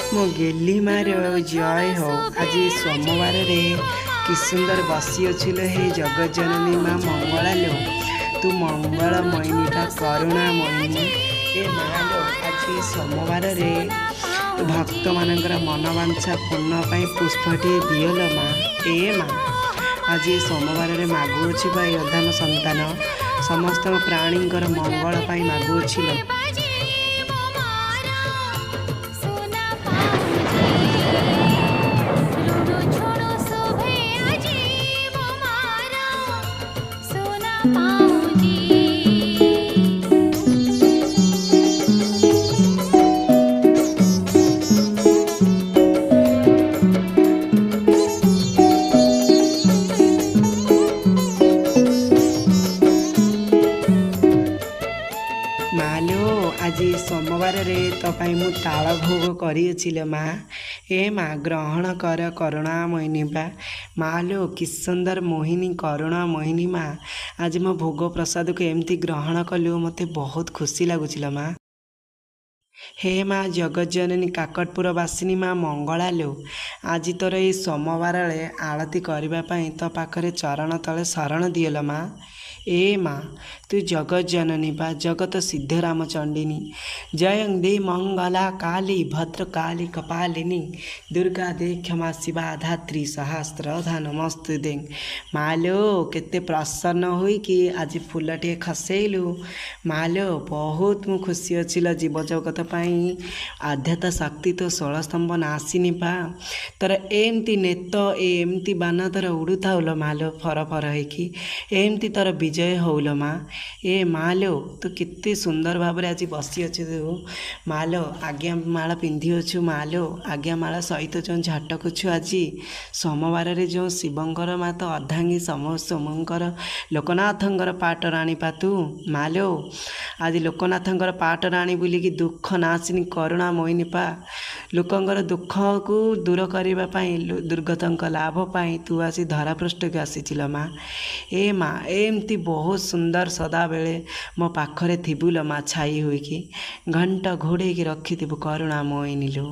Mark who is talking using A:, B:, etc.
A: ମୋ ଗେଲି ମାର ଜୟ ହୋ। ଆଜି ସୋମବାରରେ କି ସୁନ୍ଦର ବସିଅଛୁ ଲୋ ହେ ଜଗତଜନନୀ ମା ମଙ୍ଗଳା ଲୋ। ତୁ ମଙ୍ଗଳମୟିନୀ ବା କରୁଣାମୟିନୀ। ଏ ମା ଲୋ, ଆଜି ସୋମବାରରେ ଭକ୍ତମାନଙ୍କର ମନବାଞ୍ଛା ପୂର୍ଣ୍ଣ ପାଇଁ ପୁଷ୍ପଟିଏ ଦିଅ ଲୋ ମା। ଏ ମା, ଆଜି ଏ ସୋମବାରରେ ମାଗୁଅଛି ବା ଏ ଅଧମ ସନ୍ତାନ ସମସ୍ତ ପ୍ରାଣୀଙ୍କର ମଙ୍ଗଳ ପାଇଁ ମାଗୁଅଛି ଲୋ। ମା ଲୋ, ଆଜି ସୋମବାରରେ ତୋ ପାଇଁ ମୁଁ ତାଳ ଭୋଗ କରିଅଛି ଲୋ ମା। ଏ ମା, ଗ୍ରହଣ କର କରୁଣାମୟିନୀ ବା। ମା ଲୋ, କି ସୁନ୍ଦର ମୋହିନୀ କରୁଣାମୟିନୀ ମା, ଆଜି ମୋ ଭୋଗ ପ୍ରସାଦକୁ ଏମିତି ଗ୍ରହଣ କଲୁ, ମୋତେ ବହୁତ ଖୁସି ଲାଗୁଛି ଲୋ ମା। ହେ ମା ଜଗତଜନନୀ କାକଟପୁର ବାସିନୀ ମା ମଙ୍ଗଳା ଲୋ, ଆଜି ତୋର ଏଇ ସୋମବାରରେ ଆଳତି କରିବା ପାଇଁ ତୋ ପାଖରେ ଚରଣ ତଳେ ଶରଣ ଦିଅ ଲୋ ମା। ଏ ମା, ତୁ ଜଗତଜନନୀ ବା ଜଗତ ସିଦ୍ଧ ରାମଚଣ୍ଡିନୀ। ଜୟଂ ଦେ ମଙ୍ଗଳା କାଳୀ ଭଦ୍ରକାଳୀ କପାଳିନୀ ଦୁର୍ଗା ଦେ କ୍ଷମା ଶିବା ଧାତ୍ରୀ ସହସ୍ରଧା ନମସ୍ତୁତେ। ମା ଲୋ, କେତେ ପ୍ରସନ୍ନ ହୋଇକି ଆଜି ଫୁଲଟିଏ ଖସେଇଲୁ ମା ଲୋ। ବହୁତ ମୁଁ ଖୁସି ଅଛି ଲୋ। ଜୀବଜଗତ ପାଇଁ ଆଧ୍ୟାତ୍ମ ଶକ୍ତି ତୋ ଷୋଳ ସ୍ତମ୍ଭ ନାଶିନୀ ପା। ତୋର ଏମିତି ନେତ ଏମିତି ବାନା ତୋର ଉଡ଼ୁଥାଉ ଲୋ ମା ଲୋ, ଫର ଫର ହେଇକି ଏମିତି ତୋର ବିଜୟ ହଉ ଲୋ ମା। ଏ ମା ଲୋ, ତୁ କେତେ ସୁନ୍ଦର ଭାବରେ ଆଜି ବସିଅଛୁ ତୁ ମା ଲୋ। ଆଜ୍ଞା ମାଳ ପିନ୍ଧିଅଛୁ ମା ଲୋ। ଆଜ୍ଞା ମାଳ ସହିତ ଯେଉଁ ଝଟକୁଛୁ ଆଜି ସୋମବାରରେ, ଯେଉଁ ଶିବଙ୍କର ମା ତ ଅର୍ଦ୍ଧାଙ୍ଗୀ ସୋମଙ୍କର ଲୋକନାଥଙ୍କର ପାଟରାଣୀ ପା ତୁ ମା ଲୋ। ଆଜି ଲୋକନାଥଙ୍କର ପାଟରାଣୀ ବୋଲିକି ଦୁଃଖ ନାଶିନୀ କରୁଣାମୟିନୀ ପା, ଲୋକଙ୍କର ଦୁଃଖକୁ ଦୂର କରିବା ପାଇଁ, ଦୁର୍ଗତଙ୍କ ଲାଭ ପାଇଁ ତୁ ଆସି ଧରାପୃଷ୍ଠକୁ ଆସିଥିଲ ମା। ଏ ମା, ଏମିତି ବହୁତ ସୁନ୍ଦର ସଦାବେଳେ ମୋ ପାଖରେ ଥିବୁ ଲୋ ମା, ଛାଇ ହୋଇକି ଘଣ୍ଟ ଘୋଡ଼େଇକି ରଖିଥିବୁ କରୁଣାମୟିନୀ ଲୋ।